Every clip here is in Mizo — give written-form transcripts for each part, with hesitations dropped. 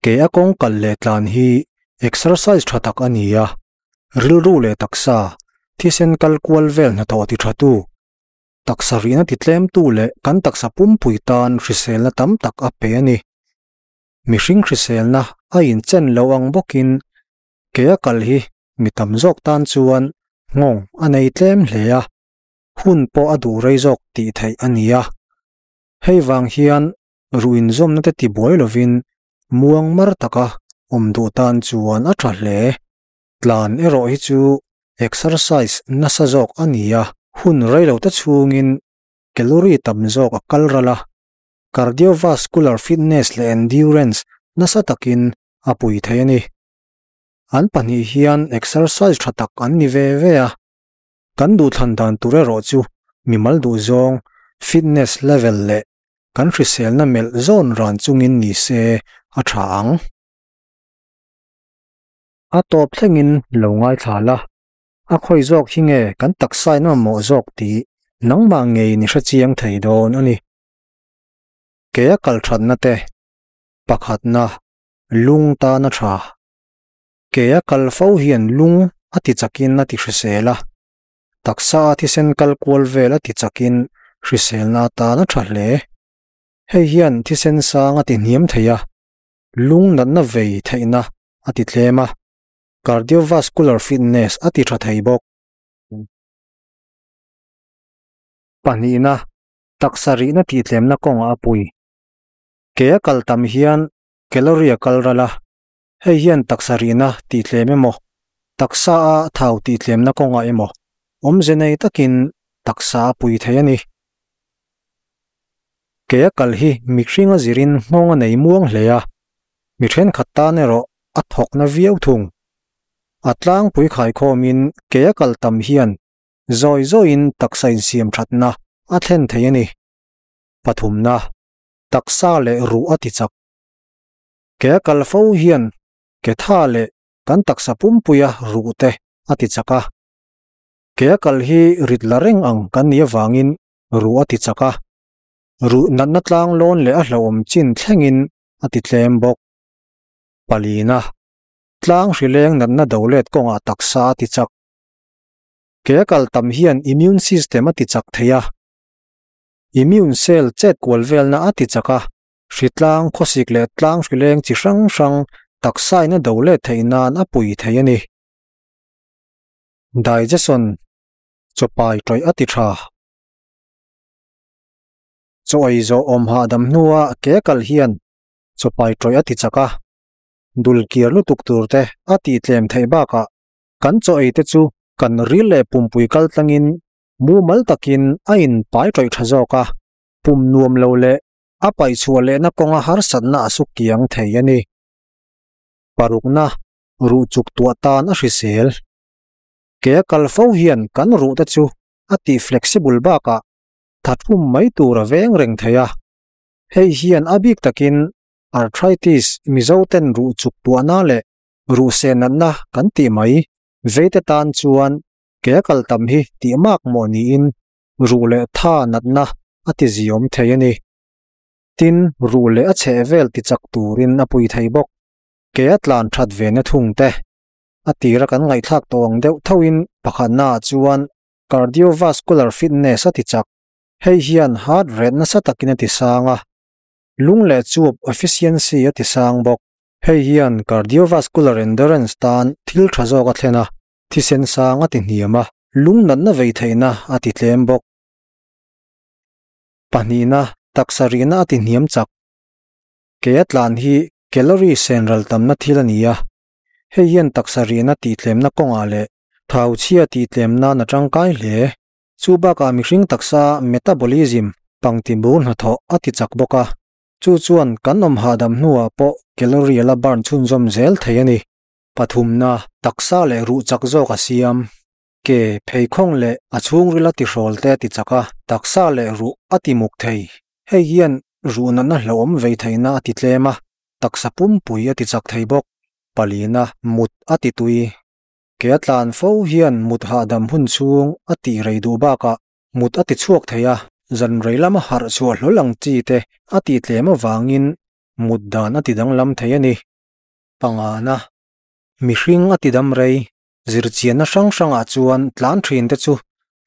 Ke a kawng kal leh tlan hi exercise tha tak a ni a, rilru leh taksa, thisen kal kual vel hnathawh ti tha tu, taksa rihna ti tlem tu leh kan taksa pumpui tan hriselna tam tak a pe a ni. Mihring hriselna a inchen lo ang bawkin ke a kal hi mi tam zawk tan chuan nghawng a nei tlem hle a, hun pawh a duh rei zawk tih theih a ni a. Hei vang hian ruh inzawmna te tibuai lovin muang mar taka awm duh tan chuan a tha hle. Tlan erawh hi chu exercise nasa zawk a ni a, hun rei lo te chhungin calorie tam zawk a kal ral a, cardiovascular fitness leh endurance nasa takin a pui thei a ni. An pahnih hian exercise tha tak an ni ve ve a. Kan duhthlan dan tur erawh chu mimal duhzawng, fitness level leh kan hriselna melh zawn ran chungin ni se a tha ang. A tawp thlengin lo ngaithla la, a khawi zawk hi nge kan taksain a mamawh zawk tih nangmah ngeiin i hrechiang thei dawn a ni. Ke a kal thatna te, pakhatna, lung tan a tha. Ke a kal fo hian lung a ti chakin a ti hrisel a, taksa a thisen kal kual vel a ti chakin hriselna atan a tha hle. Hei hian thisen sang a ti hniam thei a, lung natna vei theihna a ti tlem a, cardiovascular fitness a ti tha thei bawk. Pahnihna, taksa rihna tih tlemna kawngah a pui. Ke a kal tam hian calorie a kal ral a, Hei hian taksa rihna tihtlem emaw, taksa a thau tihthlemna kawngah emaw awmze nei takin taksa a pui thei a ni. Ke a kal hi mihring a zirin nghawng a nei muang hle a, mi thenkhat tan erawh a thawkna viau thung. A tlangpui khaikhawmin ke a kal tam hian zawi zawiin taksa insiam thatna a thlen thei a ni. Pathumna, taksa leh ruh a tichak. Ke a kal fo hian ke tha leh kan taksa pumpuia ruh te a ti chak a. Ke a kal hi rit la reng ang kan nih avangin ruh a ti chak a. Ruh natna tlang lawn leh a hlauhawm chin thlengin a ti tlem bawk. Palina, tlang hrileng natna do let kawngah taksa a ti chak. Ke a kal tam hian immune system a ti chak thei a. Immune cell chet kual velna a ti chak a. Hritlang, khawsik leh tlang hrileng chi hrang hrang taksain a do let theih nan a pui thei a ni. Digestion, Chawpai tawih a ti tha. Chaw ei zawh awm hahdam hnua ke kal hian chawpai tawih a ti chak a, dul kir lutuk tur te a tih tlem theih bakah kan chaw ei te chu kan ril leh pumpui kal tlangin mumal takin a inpai tawih tha zawk a, pum nuam lo leh a paihchhuah lehna kawnga harsatna a suk kiang thei a ni. Parukna, ruh chuk tuah tan a hrisel. Ke a kal fo hian kan ruh te chu a tih flexible bakah thathum mai tur a veng reng thei a. Hei hian a bik takin arthritis, Mizo ten ruh chuk tuahna leh ruh sehnatna kan tih mai veite tan chuan ke a kal tam hi tih mak mawh niin ruh leh tha natna a ti ziawm thei a ni. Tin, ruh leh a chheh vel ti chak turin a pui thei bawk. Ke a tlan that ve na thung te. A tira kan ngaihthlak tawh ang deuh thoin pakhatnaah chuan cardiovascular fitness a ti chak. Hei hian heart rate nasa takin a ti sang a, lung leh chuap efficiency a ti sang bawk. Hei hian cardiovascular endurance tan thil tha zawk a thlen a, thisen sang a ti hniam a, lung natna vei theihna a ti tlem bawk. Pahnihna, taksa rihna a ti hniam chak. Ke a tlan hi calorie sen ral tamna thil a ni a, hei hian taksa rihna tihtlemna kawngah leh thau chhia tihtlem nan a tangkai hle. Chu bakah mihring taksa metabolism pangti bur hnathawh a ti chak bawk a, chu chuan kan awm hahdam hnuah pawh calorie a la burn chhunzawm zel thei a ni. Pathumna, taksa leh ruh chak zawk a siam. Ke, pheikhawng leh a chhungril a tihrawl te a ti chak a, taksa leh ruh a ti muk thei. Hei hian ruh natna hlauhawm vei theihna a ti tlem a, taksa pumpui a ti chak thei bawk. Palina, mut a ti tui. Ke a tlan fo hian mut hahdam hun chhung a tih rei duh bakah mut a ti chhuak thei a, zan rei lama harh chhuah hlawl ang chi te a tih tlem avangin mut dan a ti danglam thei a ni. Pangana, Mihring a tidam rei, Zirchianna hrang hrangah chuan tlan thin te chu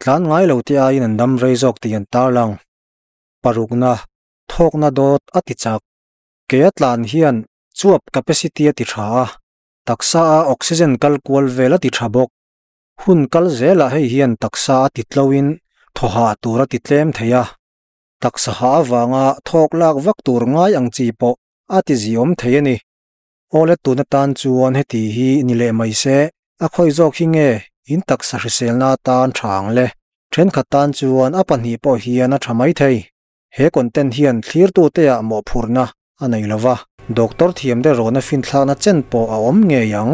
tlan ngai lo te aiin an dam rei zawk tih an tarlang. Parukna, Thawkna dawt a ti chak. Kea tlan hian chuap capacity a ti tha a, taksa a oxygen kal kual vel a ti tha bawk. Hun kal zelah hei hian taksa a ti tloin thaw hah tur a ti tlem thei a. Taksa hah avanga thawk lak vak tur ngai ang chi pawh a ti ziawm thei a ni. Awle tun atan chuan heti hi ni leh mai se, a khawi zawk hi nge in taksa hriselna atan tha ang le? Thenkhat tan chuan a pahnih pawh hian a tha mai thei. He content hian thlirtute ah mawhphurhna a nei lova, doctor thiam te rawhna finthlakna chen pawh a awm ngei ang.